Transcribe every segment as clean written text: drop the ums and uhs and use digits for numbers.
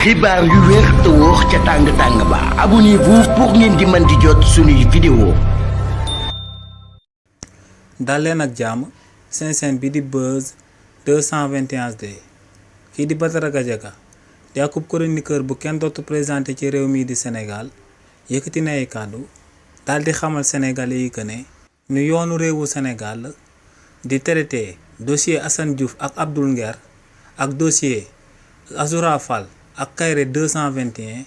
xibaar yu wér te wóor ca tàng-tàng ba abonnez-vous pour ngeen di mën di jot suñuy vidéo. dal leen ak jàmm seen chaîne bi di Buzz 221 HD kii di Badara Gadiaga di akub chroniqueur bu kenn dootu présenté ci réew mii di Sénégal yëkkati na ay kàddu daal di xamal sénégalais yi que ne nu yoonu réewu Sénégal di traité dossier Assane Diouf ak Abdoul Nguer ak dossier Azoura Fall ak Kairé 221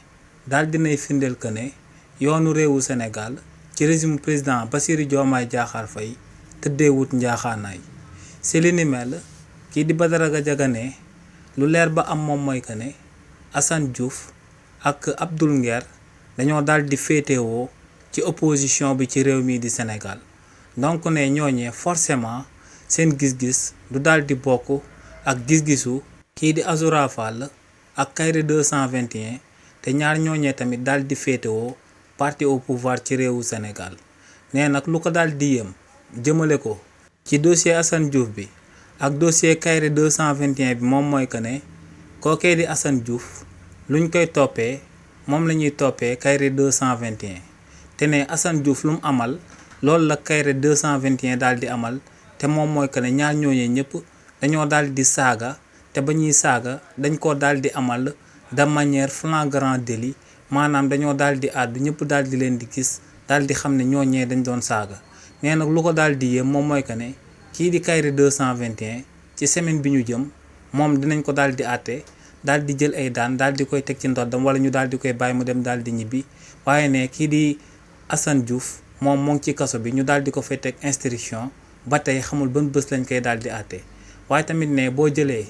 daal dinay firndeel que ne yoonu réewu Sénégal ci régime président Bassirou Diomaye Diakhar Faye tëddeewut njaaxaanaay si li ni mel kii di Badara Gadiaga ne lu leer ba am moom mooy que ne Assane Diouf ak Abdoul Nguer dañoo daal di féetewoo ci opposition bi ci réew mii di Sénégal donc ne ñooñee forcément seen gis-gis du daal di bokk ak gis-gisu kii di Azoura Fall ak Kairé 221 te ñaar ñooñee tamit daal di féetewoo parti au pouvoir ci réewu Sénégal nee nag lu ko daal di yëm jëmale ko ci dossier Assane Diouf bi ak dossier Kairé 221 bi moom mooy que ne kookee di Assane Diouf luñ koy toppee moom la ñuy toppee Kairé 221 te ne Assane Diouf lu mu amal loolu la Kairé 221 daal di amal te moom mooy que ne ñaar ñooñee ñëpp dañoo daal di saaga te ba ñuy saaga dañ ko daal di amal de manière flagrant délit maanaam dañoo daal di àddu ñëpp daal di leen di gis daal di xam ne ñooñee dañ doon saaga nee nag lu ko daal di yéem moom mooy que ne kii di Kairé 221 ci semaine bi ñu jëm moom dinañ ko daal di àtte daal di jël ay daan daal di koy teg ci ndoddam wala ñu daal di koy bàyyi mu dem daal di ñibbi waaye ne kii di Assane Diouf moom moo ngi ci kaso bi ñu daal di ko fay teg instruction ba tey xamul ban bés lañ koy daal di àtte waaye tamit ne boo jëlee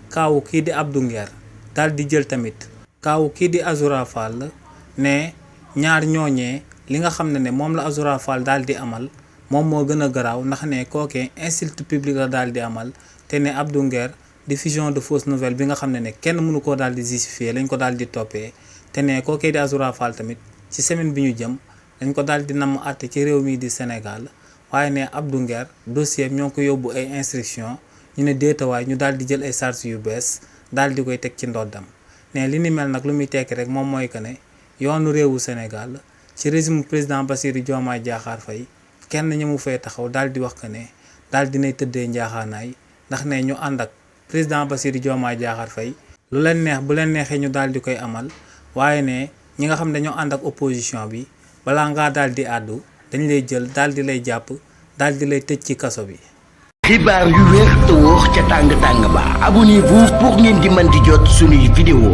kaawu kii di Abdou Nguer daal di jël tamit kaawu kii di Azoura Fall ne ñaar ñooñee li nga xam ne moom la Azoura Fall daal di amal moom moo gën a garaaw ndax ne kookee insulte publique la daal di amal te ne Abdou Nguer diffusion de fausse nouvelle bi nga xam ne kenn mënu koo daal di justifier lañ ko daal di toppee te ne kookee di Azoura Fall tamit ci semaine bi ñu jëm dañ ko daal di namm àtte ci réew mii di Sénégal waaye ne Abdou Nguer dossier ñoo ko yóbbu ay instruction ñu ne déetawaay ñu daal di jël ay charges yu bees daal di koy teg ci ndoddam ne li ni mel nag lu muy tekki rek moom mooy que ne yoonu réewu Sénégal ci régime président Bassirou Diomaye Diakhar Faye kenn ñi mu fay taxaw daal di wax que ne daal dinay tëddee njaaxaanaay ndax ne ñu ànd ak président Bassirou Diomaye Diakhar Faye lu leen neex bu leen neexee ñu daal di koy amal waaye ne ñi nga xam ne dañoo ànd ak opposition bi balaa ngaa daal di àddu dañ lay jël daal di lay jàpp daal di lay tëj ci kaso bi. xibaar yu wér te wóor ca tàng-tàng ba abonnez-vous pour ngeen di mën di jot suñuy vidéo.